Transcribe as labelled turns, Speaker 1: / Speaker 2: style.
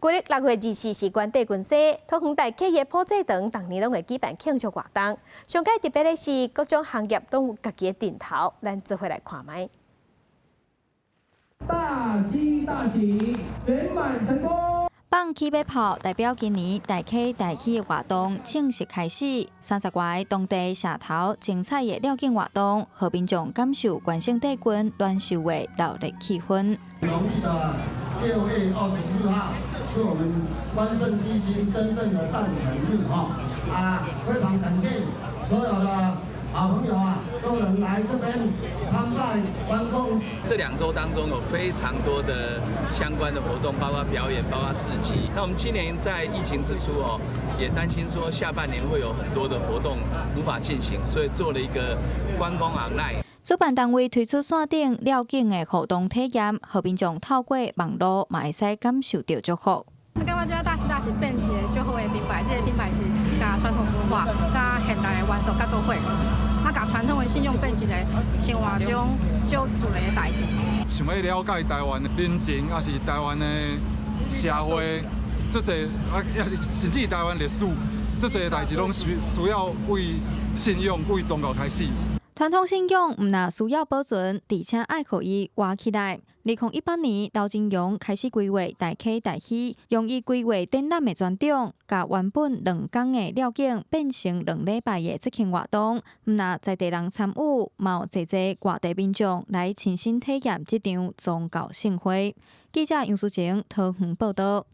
Speaker 1: 舊曆6月24是關帝君生，桃園大溪的普濟堂逐年攏會舉辦慶祝活動。上蓋特別的是，各種行業攏有家己的陣頭，咱做伙來看覓。
Speaker 2: 大喜大喜，圓滿成功！
Speaker 3: 放起馬炮，代表今年大溪大喜的活動正式開始。30外當地社頭精彩的料景活動，予民眾感受關聖帝君暖壽的熱鬧氣氛。
Speaker 4: 農曆的6月24號是我們關聖帝君真正的誕辰日哈啊！非常感謝所有的好朋友啊，都能來這邊參拜關公。
Speaker 5: 這2週當中有非常多的相關的活動，包括表演，包括市集。那我們今年在疫情之初哦，也擔心說下半年會有很多的活動無法進行，所以做了一個關公 online。
Speaker 3: 主辦單位推出線頂料景的互動體驗，予民眾透過網路嘛會使感受著祝福。
Speaker 6: 我感覺這大喜大喜變一個足好的品牌，這個品牌是共傳統文化、佮現代的元素佮做伙，啊，共傳統的信仰變一個生活中足自然的代誌。
Speaker 7: 想欲了解台灣的人情，抑是台灣的社會，這濟啊，抑是甚至台灣歷史，這濟代誌攏需要為信仰、為宗教開始。
Speaker 3: 傳統信仰毋但需要保存，而且愛予伊活起來。2018年，劉真榮開始規劃大溪大喜，用伊規劃展覽的專長，共原本2工的料景變成2禮拜的節慶活動。毋但在地人參與，嘛有濟濟外地民眾來親身體驗這場宗教盛會。記者楊淑晴桃園報道。